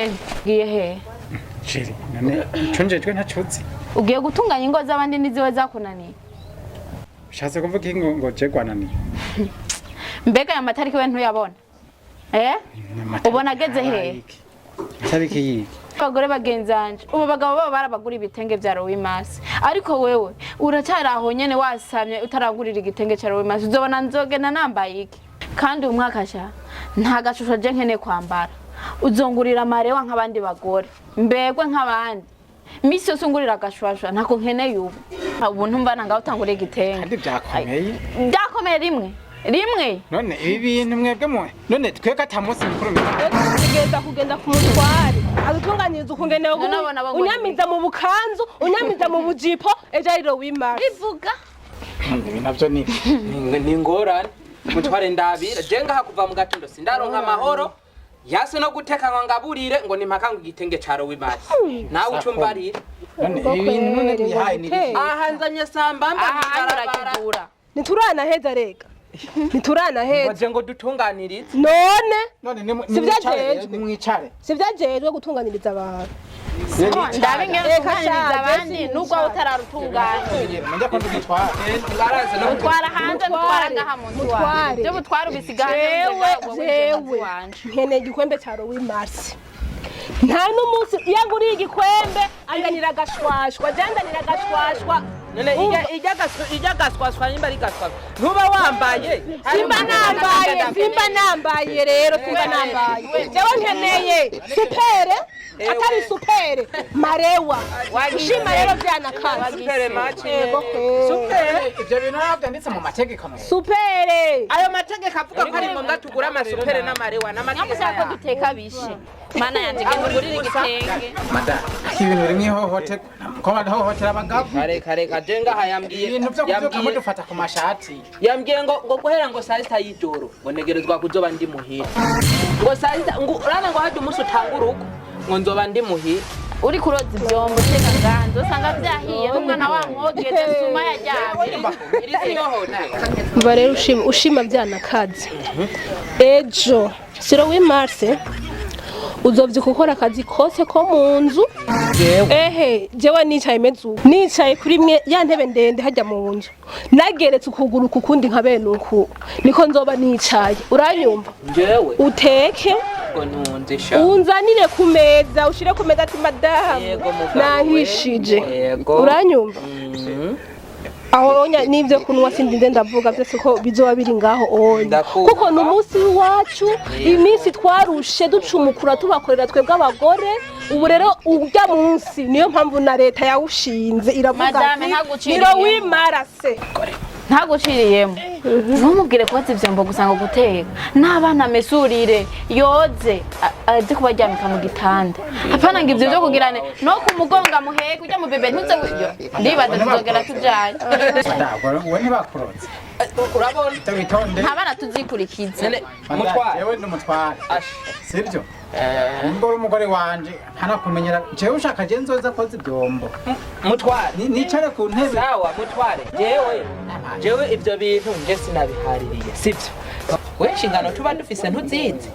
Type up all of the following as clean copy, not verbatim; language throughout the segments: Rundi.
Chéri, ugiye he? Chéri, none ico njejwe ntacuzi? Ugiye gutunganya ingo z'abandi n'iziwe zakunaniye? Ushatse kuvuga iki ngo je gwananiye? Mbega aya matariki we ntuyabona? Eh, ubona ageze he? Itariki yiki? Abagore bagenzanje ubu, abagabo babo barabagura ibitenge vya le huit mars, ariko wewe uracyari aho nyene wasamye utaragurira igitenge ca le huit mars. Uzobona nzogenda nambaye iki? Kandi uyu mwaka sha nta gashusho je nkeneye kwambara. Uzongurira amarewa nk'abandi bagore, mbegwe nk'abandi. Misi yose ungurira agashwashwa, ntako nkeneye ubu. Ubu ntumva nanga utanguriye igitenge. Kandi byakomeye. Byakomeye rimwe rimwe. None ibi bintu mwebwe mu none twebwe ata munsi mukuru Tugeza kugenda ku mutware adutunganiriza ukungene. None abona bo ngo Unyamiza mu bukanzu, unyamiza mu bujipo, ejo ari le huit mars. Bivuga. Ibi navyo ni Ni ingorane, mutware. Ndabira je ngaha kuva mu gatondo sindaronka amahoro yase no guteka ngo ngaburire, ngo nimpaka ngo igitenge ca le huit mars. Nawe ucumbarira. None ibi bintu none bihaye ni ibiki? Aha nzanye sambamba Aha mw'ibarabara. Urakigura. Ntituranaheza rega, ntituranaheza. Ngo je ngo dutunganirize. None None Si nimwicare vyajejwe. rero, nimwicare. Si vyajejwe gutunganiriza abantu. Ndabe ingene Reka utunganiriza sha, abandi Jesse. nubwo waba utararutunganya. Mujya ko ndugitwara. Ngaraze no Utwara hanze, ntutwara ngaha mu nzu wawe. Mutware. Ibyo butwara ubisiga hanze. Jewe, jewe nkeneye igikwembe ca le huit mars. Nta n'umunsi iyo anguriye igikwembe andanira agashwashwa, je andanira agashwashwa. None ijya gaswaswa, nimba ari gaswaswa ntuba wambaye. Simba nambaye, simba nambaye rero, simba nambaye. Jewe nkeneye super, atari super marewa. Ushima rero vyanakaze. Super match. Yego kweri. Super. Ivyo bintu ntabwo byanditse mu mategeko mwe. Super. Ayo mategeko avuga ko ari ngombwa tugura amasupere n'amarewa n'amategeko. Nyamushaka ko duteka bishe. Mana yanje, genda ugurire igitenge. Madamu, ibintu biri mw'ihohoterwa ko badahohotera abagabo. Kare kare kaje ngaha yambwiye Ibintu vyo kuvyuka yambwiye mudufata ku mashati. Yambwiye ngo guhera ngo saa 6 y'ijoro ngo ntegerezwa kuzoba ndi muhira, ngo saa 6, ngo urana ngo hajya umunsi utanga urugo ngo nzoba ndi muhira. Uri kuroza ivyombo uteka ganze, usanga vyahiye n'umwana wamwogeze suma yaryamye. Iri si ihohoterwa? Umva rero, ushima, ushima vyanakaze, ejo si le huit mars, uzovyuka ukora akazi kose ko mu nzu. Ehe, jewe nicaye meze uku, nicaye kuri mwe ya ntebe ndende hajya mu nzu, nageretse ukuguru ku kundi nka bene uku, niko nzoba nicaye, uranyumva? Jewe? Uteke. Ngo ntunze sha. Unzanire ku meza, ushire ku meza ati: "Madamu, Yego, mugabo we. nahishije." Yego. Uranyumva? Mhm. Aho onya n'ibyo kunywa sindinde ndavuga byose ko bizoba biri ngaho onya. Ndakumva. Kuko ni umunsi w'iwacu, iminsi twarushe ducumukura tubakorera twebwe abagore. Ubu rero urya munsi niyo mpamvu na leta yawushinze, iravuga Madame, ati ntaguciriyemo. ni le huit mars. Ntaguciriyemo, ntumubwire koza ivyombo gusa, ngo guteka n'abana amesurire, yoze, aze kubaryamika mu gitanda. Apana ngo ivyo vyo kugirane no ku mugongo amuheke ujya mu bébé ntuze ndibaza tuzogera tujanye. Madamu, we ntibakurotse. Urabona. Ivyo witonde. Nta bana tuzikurikiza. None Madamu, mutware. jewe ndi umutware. Ash. Sibyo? Nimba uri umugore wanje ntanakumenyera, jewe ushaka je nzoza koza ivyombo. Mutware. Nicare ku ntebe. Sawa mutware, jewe ivyo bintu nje sinabihaririye, sivyo? We inshingano tuba dufise ntuzizi: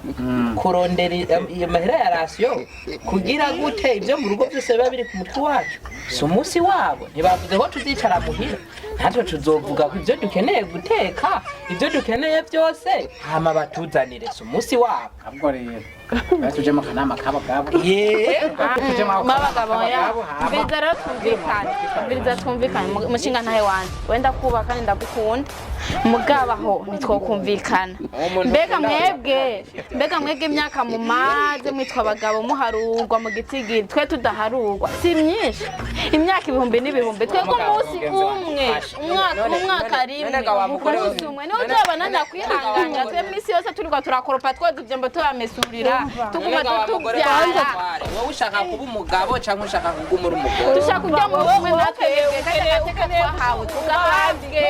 kurondera iyo mahera ya ration, kugira gute, ibyo mu rugo byose biba biri ku mutwe wacu. Si umunsi wabo, ntibavuze ko tuzicara muhira. Natwe tuzovuga ko ibyo dukeneye guteka, ibyo dukeneye byose, hama batuzanire. Si umunsi wabo. Ahubwo rero bari tuje mu kanama k'abagabo. Ye. Tuje mu kanama Mabagabo ya k'abagabo, hama Mbiriza rero twumvikane, mbiriza twumvikane. Mushinga ntahe wanje, wenda kuba kandi ndagukunda, mugabo aho ntitwokumvikana. Umuntu Mbega ukunda mwebwe, mbega mwebwe, imyaka mumaze mwitwa abagabo muharurwa mu gitigiri, twe tudaharurwa, si myinshi? Imyaka ibihumbi n'ibihumbi, twebwe umunsi umwe, umwaka, umwaka rimwe, umunsi umwe niwo tuzobana kwihanganira. Twe minsi yose turiko turakoropa, twoza ivyombo, tubamesurira, tuguma tutuvyara. Wowe ushaka kuba umugabo cyangwa ushaka kuguma uri umugore? Dushaka kurya mu bumwe natwe, kajya gateka twahawe tugahabwe.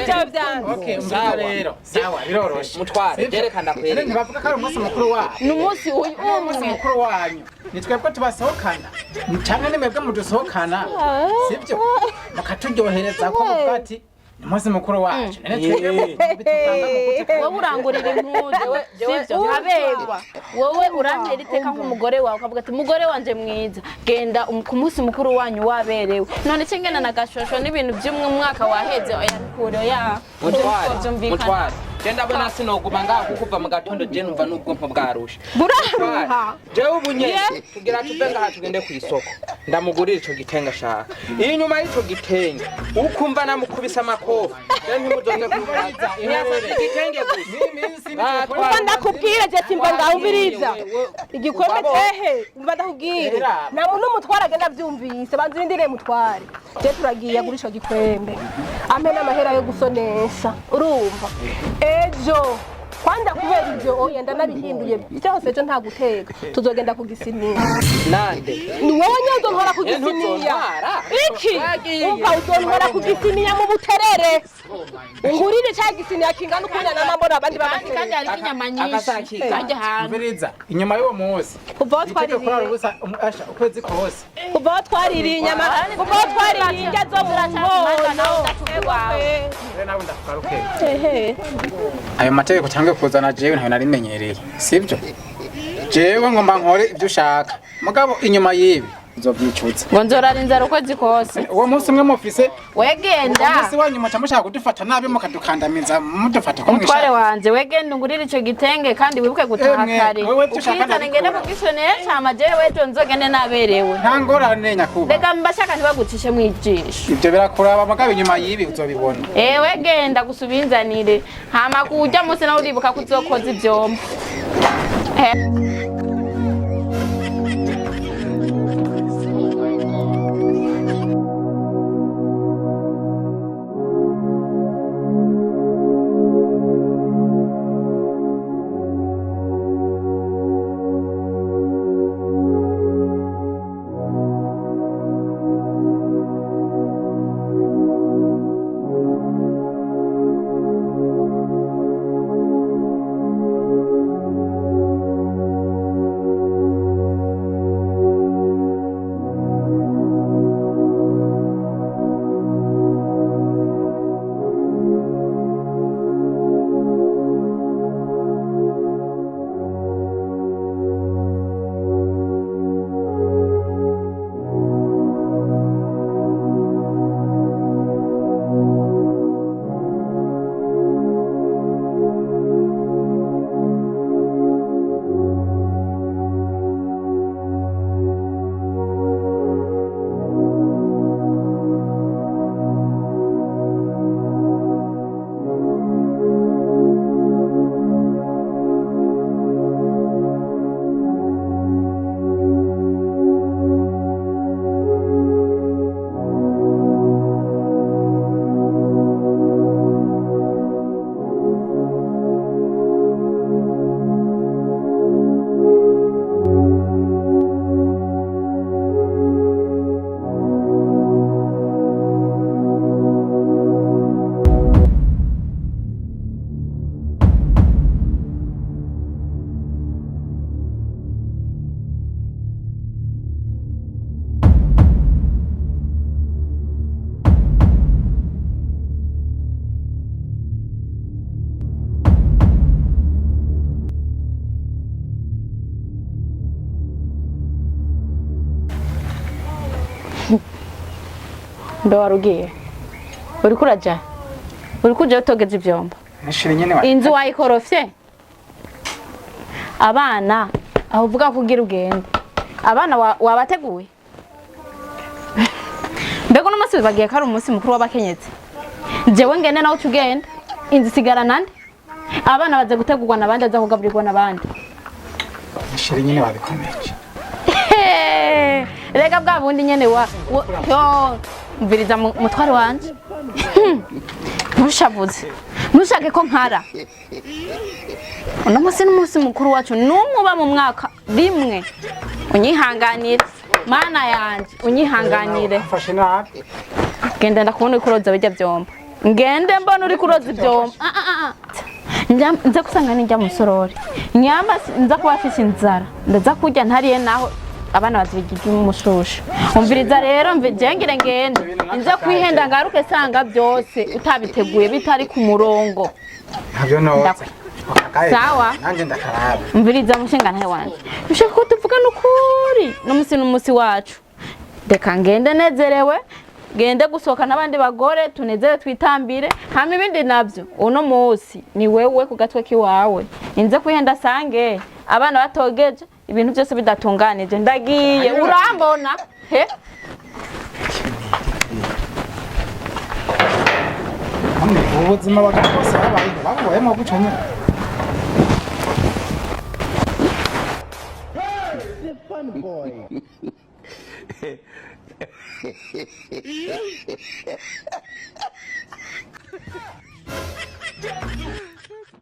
Byo byanze. Okay, umva rero, sawa, biroroshe. Mutware, Sivyo? jerekana None kwereka. ntibavuga ko ari umunsi mukuru wabo? Ni umunsi uyu Umunsi umwe. mukuru wanyu ni twebwe tubasohokana canke ni mwebwe mudusohokana, sibyo? Mukaturyohereza ko muvuga ati Ni umunsi mukuru wacu. None twebwe bitupanga mu gute? Wowe urangurira impuzu, sivyo? Nkaberwa. Wowe urantera iteka nk'umugore wawe, ukavuga ati: "Mugore wanje mwiza, genda ku munsi mukuru wanyu waberewe." None se ngena na gashosho n'ibintu by'umwe mwaka waheze? Oya, kure, oya. Mutware, Vyumvikana. mutware, je ndabona sinoguma ngaha, kuko kuva mu gatondo je numva n'ubwonko bwarushe. Buraruha. Jewe ubu nyene tugira tuve ngaha tugende ku isoko, ndamugurira ico gitenge ashaka. Inyuma y'ico gitenge ukumva namukubise amakofi, je ntimuzoze kumbaza ntiyasavye igitenge gusa. Umva ndakubwira, je simba ndahumviriza igikombe tehe. Umva ndakubwire, nta muntu n'umutware agenda avyumvise. Banza urindire mutware, je turagiye agura ico gikwembe, ampe n'amahera yo gusonesha. Urumva ejo kwanda kubera ivyo, oya, ndanabihinduye byose. Ejo nta guteka, tuzogenda kugisiniya. Nande? Ni wowe nyine uzontwara ku gisiniya. Ntuzontwara. Iki? Wagiye. Umva, uzontwara ku gisiniya mu Buterere, ungurire cya gisiniya kingana ukuntu namambona abandi Kandi b'abaterere. hariko inyama nyinshi. Akasakika. Kajya hantu. Umviriza, inyuma y'uwo munsi Kuva aho witege kurara twaririye ubusa asha ukwezi kose. Kuva aho twaririye inyama, kuva aho twaririye indya zo mu nkono. Rero nawe ndakugaruke. Ehe. Ayo mategeko cyangwa kuzana, jewe ntayo narimenyereye, sibyo? Jewe ngomba nkore ibyo ushaka, mugabo inyuma y'ibi uzovyicutsa. Ngo nzorara inzara ukwezi kose? Uwo munsi umwe mufise, Wegenda. umunsi wanyu muca mushaka kudufata nabi, mukadukandamiza, mudufata ko Mutware mwishaka. wanje, wegenda ungurire ico gitenge, kandi wibuke gutaha Emwe, kare. wewe ivyo ushaka Ukizane ngende ndabikora. kugisonera cama jewe ejo nzogende naberewe. Nta ngorane, nyakuba. Reka mbashaka ntibagucishe mwijisho. Ibyo birakuraba, mugabo inyuma y'ibi uzobibona. Ewe, genda gusa ubinzanire, hama kurya munsi nawe uribuka ko uzokoza ivyombo. Mbe warugiye? Uriko uraja? Uriko uja utogeza ivyombo? Nishiri nyene wa Inzu wayikorofye, abana aho uvuga ko ugira ugende, abana wabateguye? Mbega uno munsi bagiye ko ari umunsi mukuru w'abakenyezi, jewe ngende nawe uca ugenda, inzu isigara nande? Abana baza gutegurwa n'abandi, aza kugaburirwa n'abandi? Nishiri nyene wabikomeje. Hehe, rega bwa bundi nyene wa yo mviriza mutware wanje, ntushavuze, ntushake ko nkara. Uno munsi n'umunsi mukuru wacu, n'umwe uba mu mwaka rimwe. Unyihanganire, mana yanje, unyihanganire. Mfashe nabi. Genda, ndakubona uriko uroza bijya byombo. Ngende mbona uriko uroza ibyombo. Ah, ah, ah. Nza gusanga ninjya musorori nyamba nza kuba afise inzara, ndaza kurya ntariye naho. Abana bazibigirya umushusho. Umviriza rero, mve ngire ngende nze kwihenda, ngaruke sanga byose utabiteguye, bitari ku murongo. Ntabyo noza. Akakaye. Sawa. Nanjye ndakaraba. Umviriza, mushingantahe wanje, ushaka ko tuvugana ukuri, n'umusi n'umusi wacu. Reka ngende nezerewe, gende gusohoka n'abandi bagore, tunezere, twitambire. Hama ibindi navyo, uno musi ni wewe ku gatwe kiwawe. Ninze kwihenda sange abana batogeje, ibintu byose bidatunganije. Ndagiye, urambona he. Hamwe ubu buzima abagabo bose babayeho, babubayemo gutyo nyine.